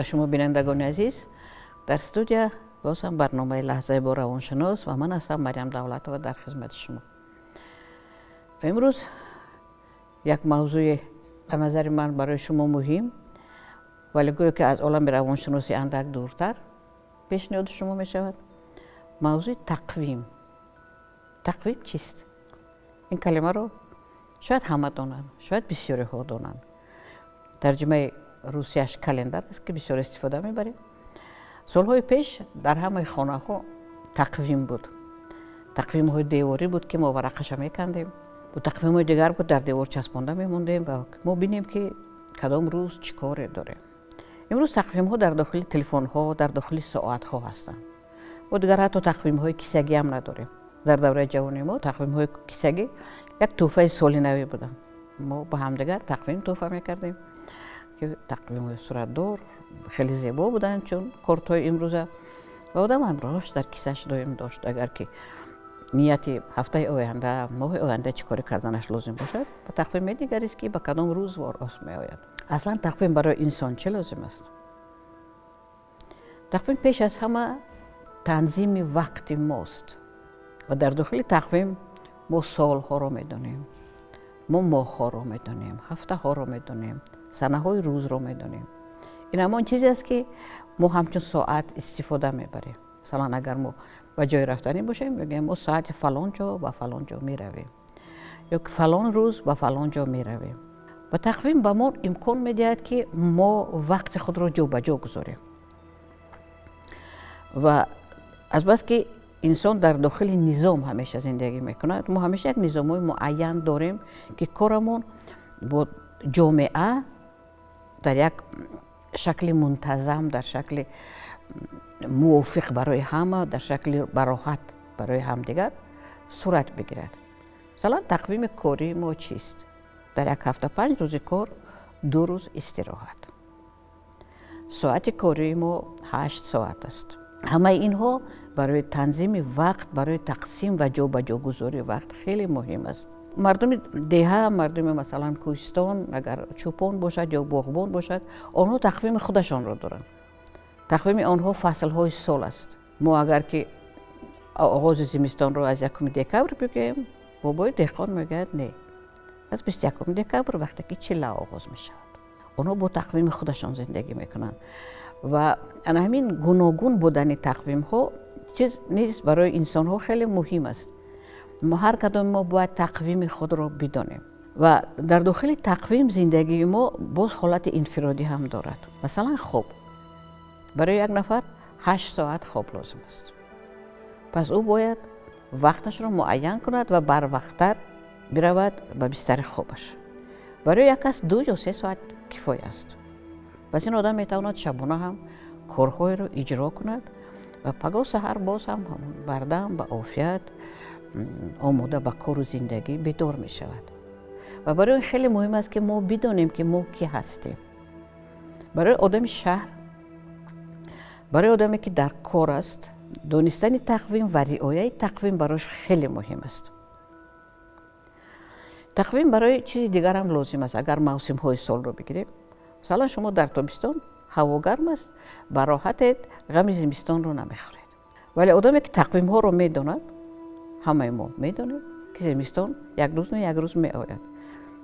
Ба шумо, бинандагони азиз. Дар студия боз ҳам барномаи «Лаҳзае бо равоншинос» ва ман ҳастам, Марьям Давлатова, дар хизмати шумо. Имрӯз як мавзӯи ба назари ман барои шумо муҳим, вале гӯё ки аз олами равоншиносӣ андак дуртар пешниҳоди шумо мешавад. Мавзӯи тақвим. Тақвим чист? Ин калимаро шояд ҳама донанд, шояд бисёриҳо донанд. Тарҷумаи русияш календар аст, ки бисёр истифода мебарем. Солҳои пеш дар ҳамаи хонаҳо тақвим буд. Тақвимҳои деворӣ буд, ки мо варақаша мекандем. Бо тақвимҳои дигар буд, дар девор часпонда мемондем ва мо бинем, ки кадом рӯз чӣ коре дорем. Имрӯз тақвимҳо дар дохили телефонҳо, дар дохили соатҳо ҳастанд. Мо дигар ҳатто тақвимҳои кисагиам надорем. Дар давраи ҷавони мо тақвимҳои кисагӣ як тӯҳфаи соли навӣ буданд. Мо ба ҳамдигар тақвим тӯҳфа мекардем, ки тақвимҳои суратдор хеле зебо буданд, чун кортҳои имрӯза, ва одам ҳамроҳаш дар кисаш доим дошт. Агар ки нияти ҳафтаи оянда, моҳи оянда чӣ коре карданаш лозим бошад, ба тақвим менигарист, ки ба кадом рӯз рост меояд. Аслан тақвим барои инсон чӣ лозим аст? Тақвим пеш аз ҳама танзими вақти мост ва дар дохили тақвим мо солҳоро медонем, мо моҳҳоро медонем, ҳафтаҳоро медонем, санаҳои рӯзро медонем. Ин ҳамон чизе аст, ки мо ҳамчун соат истифода мебарем. Масалан, агар мо ба ҷое рафтанӣ бошем, мегӯем, мо соати фалон ҷо ба фалон ҷо меравем ё ки фалон рӯз ба фалон ҷо меравем. Ва тақвим ба мо имкон медиҳад, ки мо вақти худро ҷобаҷо гузорем. Ва азбаски инсон дар дохили низом ҳамеша зиндагӣ мекунад, мо ҳамеша як низомҳои муайян дорем, ки корамон бо ҷомеа дар як шакли мунтазам, дар шакли мувофиқ барои ҳама, дар шакли бароҳат барои ҳамдигар сурат бигирад. Масалан, тақвими кории мо чист? Дар як ҳафта 5 рӯзи кор, 2 рӯз истироҳат. Соати кории мо 8 соат аст. Ҳамаи инҳо барои танзими вақт, барои тақсим ва ҷобаҷогузории вақт хеле муҳим аст. Мардуми деҳа, мардуми, масалан, кӯҳистон, агар чӯпон бошад ё боғбон бошад, онҳо тақвими худашонро доранд. Тақвими онҳо фаслҳои сол аст. Мо агар ки оғози зимистонро аз 1 декабр бигӯем, бобои деҳқон мегӯяд, не, аз 21 декабр, вақте ки чилла оғоз мешавад. Онҳо бо тақвими худашон зиндагӣ мекунанд ва ана ҳамин гуногун будани тақвимҳо чиз низ барои инсонҳо хеле муҳим аст. Мо, ҳар кадоми мо, бояд тақвими худро бидонем ва дар дохили тақвим зиндагии мо боз ҳолати инфиродӣ ҳам дорад. Масалан, хоб. Барои як нафар 8 соат хоб лозим аст, пас ӯ бояд вақташро муайян кунад ва барвақттар биравад ба бистари хобаш. Барои як кас 2 ё 3 соат кифоя аст. Пас ин одам метавонад шабона ҳам корҳоеро иҷро кунад ва пагоҳ саҳар боз ҳам бардам, ба офият, омода ба кору зиндагӣ бедор мешавад. Ва барои он хеле муҳим аст, ки мо бидонем, ки мо кӣ ҳастем. Барои одами шаҳр, барои одаме, ки дар кор аст, донистани тақвим ва риояи тақвим барош хеле муҳим аст. Тақвим барои чизи дигарам лозим аст. Агар мавсимҳои солро бигирем, масалан, шумо дар тобистон ҳаво гарм аст, бароҳатед, ғами зимистонро намехӯред. Вале одаме, ки тақвимҳоро медонад, ҳамаи мо медонем, ки зимистон як рӯз не, як рӯз меояд,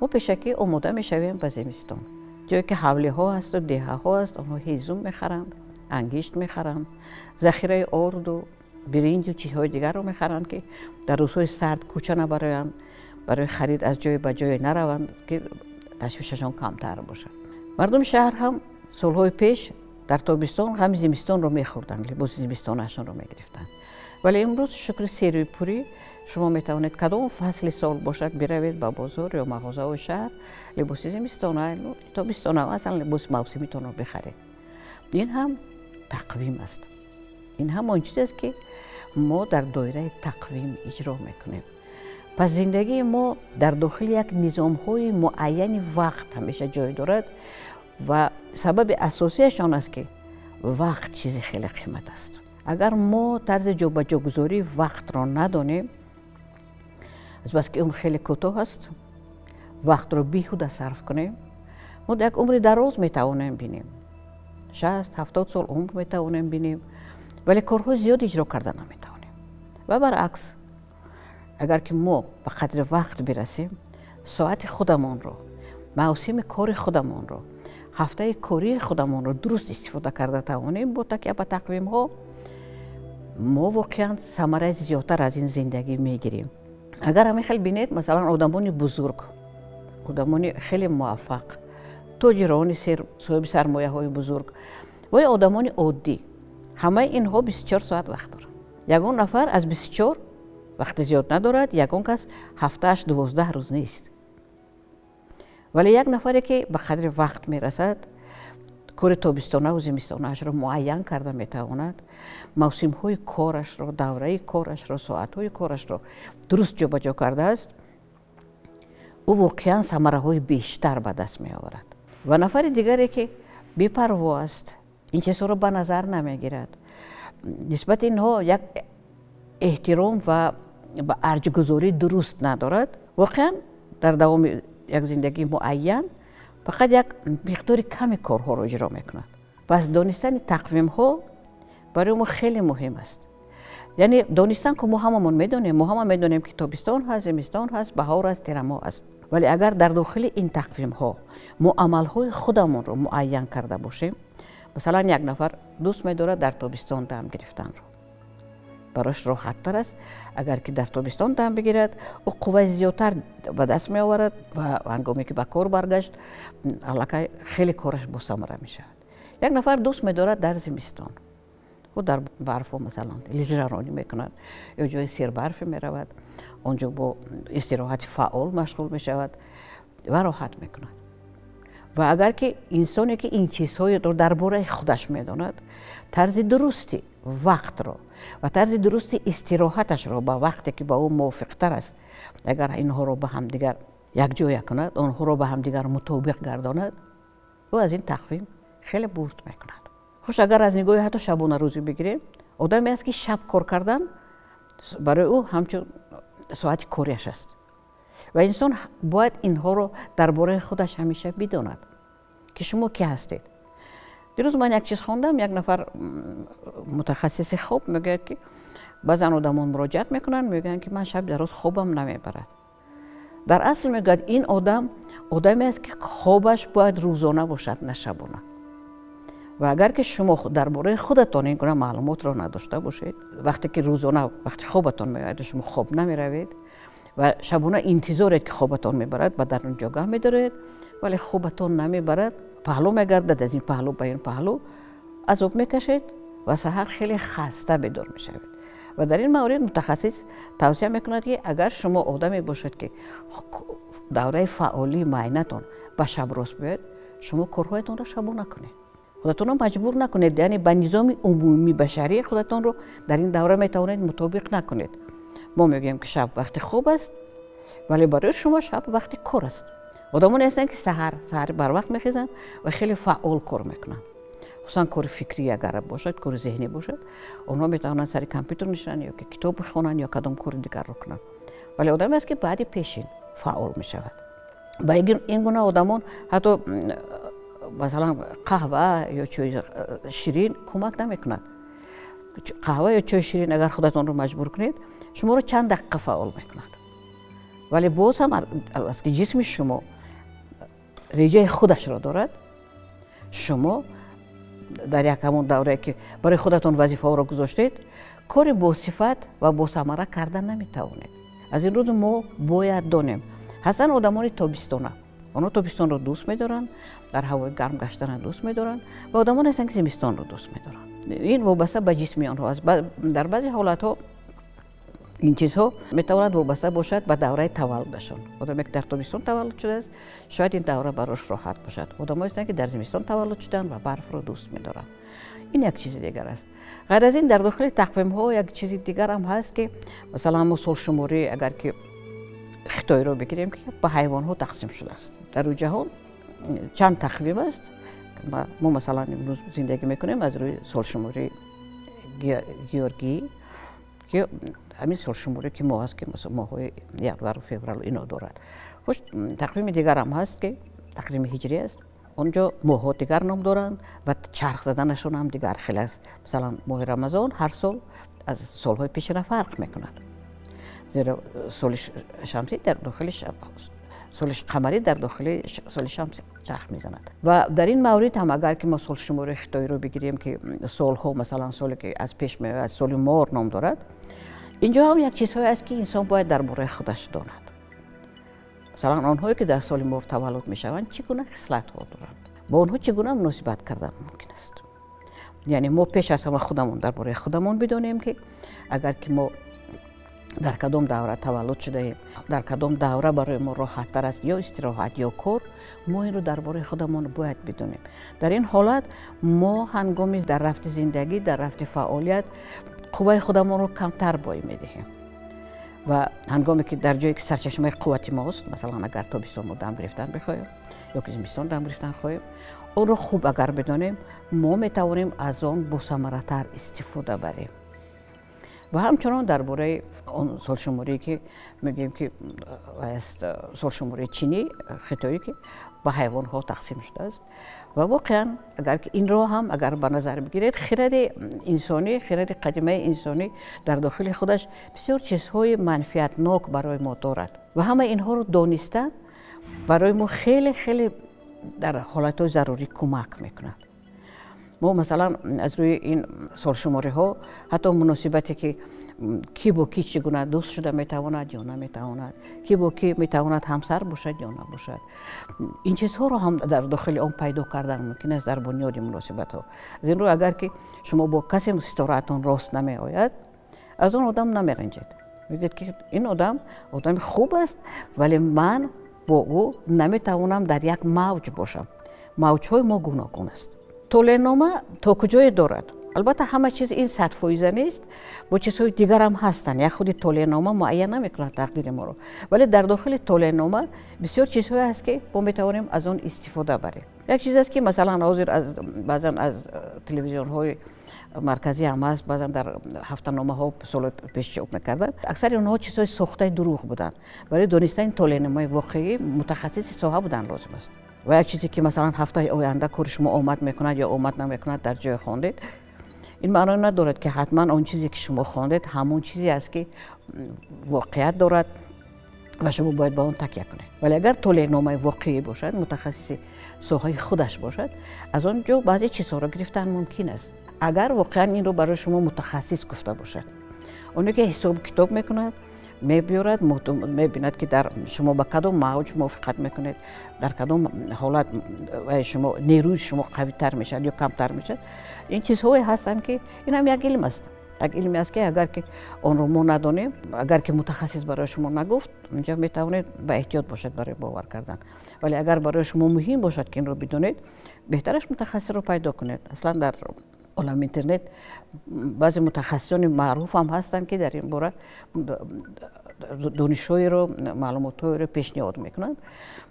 мо пешакӣ омода мешавем ба зимистон. Ҷое ки ҳавлиҳо ҳасту деҳаҳо аст, онҳо ҳезум мехаранд, ангишт мехаранд, захираи орду биринҷу чизҳои дигарро мехаранд, ки дар рӯзҳои сард кӯча набароянд, барои харид аз ҷое ба ҷое нараванд, ки ташвишашон камтар бошад. Мардуми шаҳр ҳам солҳои пеш дар тобистон ғами зимистонро мехӯрданд, либоси зимистонаашонро мегирифтанд. Вале имрӯз, шукри серӯйпурӣ, шумо метавонед кадом фасли сол бошад, биравед ба бозор ё мағозаҳои шаҳр, либоси зимистона, тобистона, аслан либоси мавсимитонро бихаред. Ин ҳам тақвим аст. Ин ҳам он чиз аст, ки мо дар доираи тақвим иҷро мекунем. Пас зиндагии мо дар дохили як низомҳои муайяни вақт ҳамеша ҷой дорад ва сабаби асосиаш он аст, ки вақт чизи хеле қимат аст. Агар мо тарзи ҷобаҷогузории вақтро надонем, азбаски умр хеле кӯтоҳ аст, вақтро беҳуда сарф кунем, мо як умри дароз метавонем бинем. 60-70 сол умр метавонем бинем, вале корҳои зиёд иҷро карда наметавонем. Ва баръакс, агар ки мо ба қадри вақт бирасем, соати худамонро, мавсими кори худамонро, ҳафтаи кории худамонро дуруст истифода карда тавонем бо такя ба тақвимҳо, мо воқеан самараи зиёдтар аз ин зиндагӣ мегирем. Агар ҳамин хел бинед, масалан, одамони бузург, одамони хеле муваффақ, тоҷирони соҳиби сармояҳои бузург ва ё одамони оддӣ, ҳамаи инҳо 24 соат вақт доранд. Ягон нафар аз 24 вақти зиёд надорад, ягон кас ҳафтааш 12 рӯз нест. Вале як нафаре ки ба қадри вақт мерасад, кори тобистонаву зимистонаашро муайян карда метавонад, мавсимҳои корашро, давраи корашро, соатҳои корашро дуруст ҷобаҷо кардааст, ӯ воқеан самараҳои бештар ба даст меоварад. Ва нафари дигаре ки бепарво аст, ин чизҳоро ба назар намегирад, нисбати инҳо як эҳтиром ва ба арҷгузорӣ дуруст надорад, воқеан дар давоми як зиндагии муайян фақат як миқдори ками корҳоро иҷро мекунад. Пас донистани тақвимҳо барои мо хеле муҳим аст. Яъне донистан ки мо ҳамамон медонем, мо ҳама медонем ки тобистон ҳаст, зимистон ҳаст, баҳор аст, тирамоҳ аст. Вале агар дар дохили ин тақвимҳо мо амалҳои худамонро муайян карда бошем, масалан, як нафар дӯст медорад дар тобистон дам гирифтанро, барош роҳаттар аст. Агар ки дар тобистон дам бигирад, ӯ қувваи зиёдтар ба даст меоварад ва ҳангоме ки ба кор баргашт, аллакай хеле кораш босамара мешавад. Як нафар дӯст медорад дар зимистон, ӯ дар барфо, масалан, лижаронӣ мекунад ё ҷои сербарфе меравад, он ҷо бо истироҳати фаъол машғул мешавад ва роҳат мекунад. Ва агар ки инсоне ки ин чизҳоеро дар бораи худаш медонад, тарзи дурусти вақтро ва тарзи дурусти истироҳаташро ба вақте ки ба ӯ мувофиқтар аст, агар инҳоро ба ҳамдигар якҷоя кунад, онҳоро ба ҳамдигар мутобиқ гардонад, ӯ аз ин тақвим хеле бурд мекунад. Хуш, агар аз нигоҳи ҳатто шабонарӯзӣ бигирем, одаме аст ки шаб кор кардан барои ӯ ҳамчун соати кориаш аст. Ва инсон бояд инҳоро дар бораи худаш ҳамеша бидонад ки шумо ки ҳастед. Дирӯз ман як чиз хондам, як нафар мутахассиси хоб мегӯяд, ки баъзан одамон муроҷиат мекунанд, мегӯянд ки ман шаб дароз хобам намебарад. Дар асл, мегӯяд, ин одам одаме аст ки хобаш бояд рӯзона бошад, на шабона. Ва агар ки шумо дар бораи худатон ин гуна маълумотро надошта бошед, вақте ки рӯзона вақти хобатон меояд, шумо хоб намеравед ва шабона интизоред ки хобатон мебарад, ба дарун ҷогаҳ медоред, вале хобатон намебарад, паҳлӯ мегардад аз ин паҳлӯ ба ин паҳлӯ, азоб мекашед ва саҳар хеле хаста бедор мешавед. Ва дар ин маврид мутахассис тавсия мекунад, ки агар шумо одаме бошед, ки давраи фаъолии муайянатон ба шаб рост биёяд, шумо корҳоятонро шабона кунед, худатонро маҷбур накунед, яъне ба низоми умумии башарии худатонро дар ин давра метавонед мутобиқ накунед. Мо мегӯем, ки шаб вақти хоб аст, вале барои шумо шаб вақти кор аст. Одамоне ҳастанд, ки саҳар саҳар барвақт мехезанд ва хеле фаъол кор мекунанд, хусусан кори фикрӣ агар бошад, кори зеҳнӣ бошад, онҳо метавонанд сари компютер нишинанд ё ки китоб бихонанд ё кадом кори дигарро кунанд. Вале одаме аст, ки баъди пешин фаъол мешавад. Ба ин гуна одамон ҳатто, масалан, қаҳва ё чойи ширин кӯмак намекунад. Қаҳва ё чойи ширин агар худатонро маҷбур кунед, шуморо чанд дақиқа фаъол мекунад, вале боз ҳам ки ҷисми шумо реҷаи худашро дорад, шумо дар як ҳамон даврае ки барои худатон вазифаҳоро гузоштед, кори босифат ва босамара карда наметавонед. Аз ин рӯз мо бояд донем, ҳастанд одамони тобистона, онҳо тобистонро дӯст медоранд, дар ҳавои гарм гаштанро дӯст медоранд, ва одамоне ҳастанд, ки зимистонро дӯст медоранд. Ин вобаста ба ҷисми онҳо аст. Дар баъзе ҳолатҳо ин чизҳо метавонад вобаста бошад ба давраи таваллудашон. Одаме ки дар тобистон таваллуд шудааст, шояд ин давра барош роҳат бошад. Одамое ҳастанд, ки дар зимистон таваллуд шуданд ва барфро дӯст медоранд. Ин як чизи дигар аст. Ғайр аз ин, дар дохили тақвимҳо як чизи дигарам ҳаст, ки масалан, мо солшуморӣ агар ки хитойро бигирем, ки ба ҳайвонҳо тақсим шудааст. Дар рӯи ҷаҳон чанд тақвим аст. Мо, масалан, имрӯз зиндагӣ мекунем аз рӯи солшумории Георгӣ, ки ҳамин солшуморӣ ки мо ҳаст, ки моҳҳои январу февралу ино дорад. Хуш, тақвими дигарам ҳаст, ки тақвими ҳиҷрӣ аст. Он ҷо моҳҳо дигар ном доранд ва чарх заданашон ҳам дигар хел аст. Масалан, моҳи Рамазон ҳар сол аз солҳои пешина фарқ мекунад, зеро соли шамсӣ дар дохили соли қамарӣ дар дохили соли шамсӣ чарх мезанад. Ва дар ин маврид ҳам агар ки мо солшумори хитоиро бигирем, ки солҳо, масалан, соле ки аз пеш меояд, соли мор ном дорад, инҷо ҳам як чизҳое аст, ки инсон бояд дар бораи худаш донад. Масалан, онҳое ки дар соли мор таваллуд мешаванд, чӣ гуна хислатҳо доранд, бо онҳо чӣ гуна муносибат кардан мумкин аст. Яъне мо пеш аз ҳама худамон дар бораи худамон бидонем, ки агар ки мо дар кадом давра таваллуд шудаем, дар кадом давра барои мо роҳаттар аст, ё истироҳат, ё кор, мо инро дар бораи худамон бояд бидонем. Дар ин ҳолат мо ҳангоми дар рафти зиндагӣ, дар рафти фаъолият қувваи худамонро камтар бой медиҳем. Ва ҳангоме ки дар ҷое ки сарчашмаи қуввати мост, масалан, агар тобистон мо дам гирифтан бихоҳем ё ки зимистон дам гирифтан хоҳем, онро хуб агар бидонем, мо метавонем аз он босамаратар истифода барем. Ва ҳамчунон дар бораи он солшуморие ки мегӯем, ки аст солшумории чинӣ, хитоӣ, ки ба ҳайвонҳо тақсим шудааст. Ва воқеан, агар ки инро ҳам агар ба назар бигиред, хиради инсонӣ, хиради қадимаи инсонӣ дар дохили худаш бисёр чизҳои манфиатнок барои мо дорад ва ҳамаи инҳоро донистан барои мо хеле хеле дар ҳолатҳои зарурӣ кӯмак мекунад. Мо, масалан, аз рӯи ин солшумориҳо ҳатто муносибате ки кӣ бо кӣ чӣ гуна дӯст шуда метавонад ё наметавонад, кӣ бо кӣ метавонад ҳамсар бошад ё набошад, ин чизҳоро ҳам дар дохили он пайдо кардан мумкин аст дар бунёди муносибатҳо. Аз ин рӯ, агар ки шумо бо касе ситораатон рост намеояд, аз он одам намеранҷед. Мегӯяд, ки ин одам одами хуб аст, вале ман бо ӯ наметавонам дар як мавҷ бошам. Мавҷҳои мо гуногун аст. Толеънома то куҷое дорад? Албатта, ҳама чиз ин 100% нест, бо чизҳои дигарам ҳастанд. Як худи толеънома муайян намекунад тақдири моро, вале дар дохили толеънома бисёр чизҳое ҳаст, ки мо метавонем аз он истифода барем. Як чиз аст, ки масалан, ҳозир аз баъзан аз телевизионҳои марказӣ ҳам ҳаст, баъзан дар ҳафтаномаҳо солҳои пеш чоп мекарданд. Аксари онҳо чизҳои сохтаи дурӯғ буданд. Барои донистани толеъномаи воқеӣ мутахассиси соҳа будан лозим аст. Ва як чизе ки, масалан, ҳафтаи оянда кори шумо омад мекунад ё омад намекунад, дар ҷое хондед, ин маъно надорад, ки ҳатман он чизе ки шумо хондед, ҳамон чизе аст, ки воқеият дорад ва шумо бояд ба он такя кунед. Вале агар толеъномаи воқеӣ бошад, мутахассиси соҳаи худаш бошад, аз он ҷо баъзе чизҳоро гирифтан мумкин аст, агар воқеан инро барои шумо мутахассис гуфта бошад. Оне ки ҳисобу китоб мекунад, мебиёрад, мебинад, ки дар шумо ба кадом мавҷ мувофиқат мекунед, дар кадом ҳолат шумо нерӯи шумо қавитар мешавад ё камтар мешавад. Ин чизҳое ҳастанд, ки ин ҳам як илм аст, як илме аст, ки агар ки онро мо надонем, агар ки мутахассис барои шумо нагуфт, унҷа метавонед ба эҳтиёт бошед барои бовар кардан. Вале агар барои шумо муҳим бошад, ки инро бидонед, беҳтараш мутахассисро пайдо кунед. Аслан дар олами интернет баъзе мутахассисони маъруф ҳам ҳастанд, ки дар ин бора донишҳоеро, маълумотҳоеро пешниҳод мекунанд.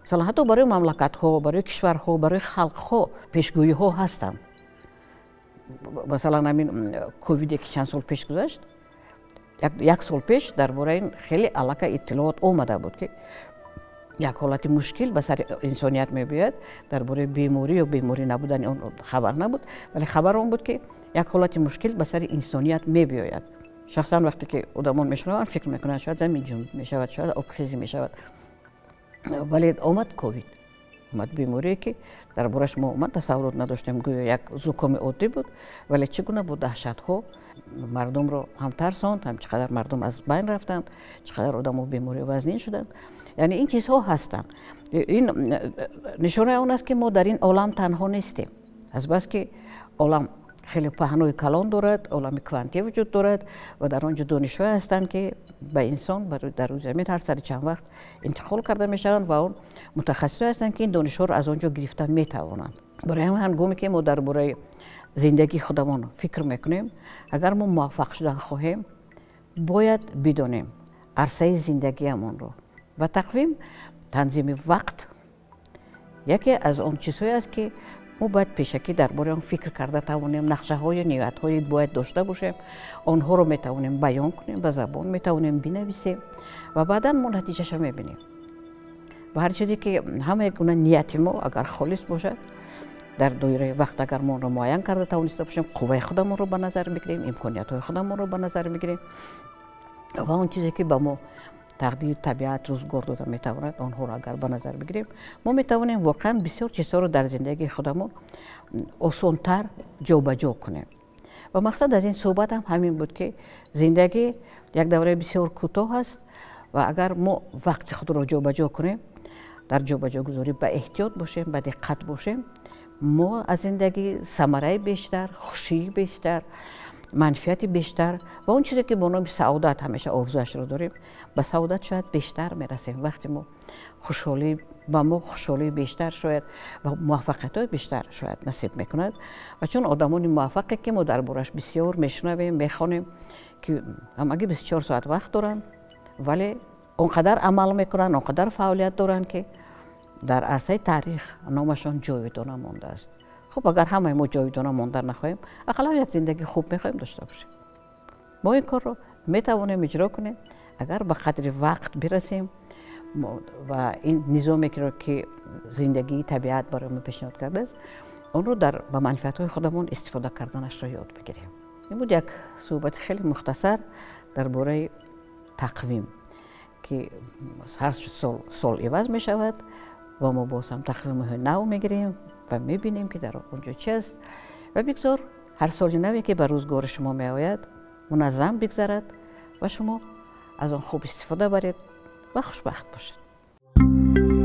Масалан, ҳатто барои мамлакатҳо, барои кишварҳо, барои халқҳо пешгӯиҳо ҳастанд. Масалан, ҳамин ковиде ки чанд сол пеш гузашт, як сол пеш дар бораи ин хеле аллакай иттилоот омада буд, ки як ҳолати мушкил ба сари инсоният мебиёяд. Дар бораи беморӣ ё беморӣ набудани он хабар набуд, вале хабар он буд, ки як ҳолати мушкил ба сари инсоният мебиёяд. Шахсан вақте ки одамон мешунаванд, фикр мекунанд, шояд заминҷунб мешавад, шояд обхезӣ мешавад. Вале омад ковид, омад беморие, ки дар бораш мо умуман тасаввурот надоштем, гӯё як зукоми оддӣ буд, вале чӣ гуна бо даҳшатҳо мардумро ҳам тарсонд, ҳам чӣ қадар мардум аз байн рафтанд, чӣ қадар одамо бемории вазнин шуданд. Яъне ин чизҳо ҳастанд. Ин нишонаи он аст, ки мо дар ин олам танҳо нестем. Азбаски олам хеле паҳнои калон дорад, олами квантӣ вуҷуд дорад ва дар он ҷо донишҳое ҳастанд, ки ба инсон дар рӯи замин ҳар сари чанд вақт интиқол карда мешаванд ва он мутахассисое ҳастанд, ки ин донишҳоро аз он ҷо гирифта метавонанд. Барои ҳамин, ҳангоме ки мо дар бораи зиндагии худамон фикр мекунем, агар мо муваффақ шудан хоҳем, бояд бидонем арсаи зиндагиамонро. Ва тақвим, танзими вақт яке аз он чизҳое аст, ки мо бояд пешакӣ дар бораи он фикр карда тавонем, нақшаҳою ниятҳое бояд дошта бошем, онҳоро метавонем баён кунем ба забон, метавонем бинависем ва баъдан мо натиҷаша мебинем. Ва ҳар чизе ки ҳамаи гуна нияти мо агар холис бошад, дар доираи вақт агар мо онро муайян карда тавониста бошем, қувваи худамонро ба назар бигирем, имкониятҳои худамонро ба назар бигирем ва он чизе ки ба мо тақдир, табиат, рӯзгор дода метавонад, онҳоро агар ба назар бигирем, мо метавонем воқеан бисёр чизҳоро дар зиндагии худамон осонтар ҷобаҷо кунем. Ва мақсад аз ин суҳбат ҳам ҳамин буд, ки зиндагӣ як давраи бисёр кӯтоҳ аст ва агар мо вақти худро ҷобаҷо кунем, дар ҷобаҷогузорӣ ба эҳтиёт бошем, ба диққат бошем, мо аз зиндагӣ самараи бештар, хушии бештар, манфиати бештар ва он чизе ки бо номи саодат ҳамеша орзуашро дорем, ба саодат шояд бештар мерасем. Вақте мо хушҳолӣ ба мо хушҳолии бештар шояд ва муваффақиятҳои бештар шояд насиб мекунад. Ва чун одамони муваффақе ки мо дар борааш бисёр мешунавем, мехонем, ки ҳамагӣ 24 соат вақт доранд, вале он қадар амал мекунанд, он қадар фаъолият доранд, ки дар арсаи таърих номашон ҷовидона мондааст. Хуб, агар ҳамаи мо ҷовидона мондан нахоҳем, ақаллан як зиндагии хуб мехоҳем дошта бошем. Мо ин корро метавонем иҷро кунем, агар ба қадри вақт бирасем ва ин низоме ки зиндагии табиат барои мо пешниҳод кардааст, онро дар ба манфиатҳои худамон истифода карданашро ёд бигирем. Ин буд як суҳбати хеле мухтасар дар бораи тақвим, ки ҳар сол сол иваз мешавад ва мо боз ҳам тақвимҳои нав мегирем ва мебинем, ки дар он ҷо чи аст. Ва бигзор ҳар соли наве ки ба рӯзгори шумо меояд, муназзам бигзарад ва шумо аз он хуб истифода баред ва хушбахт бошед.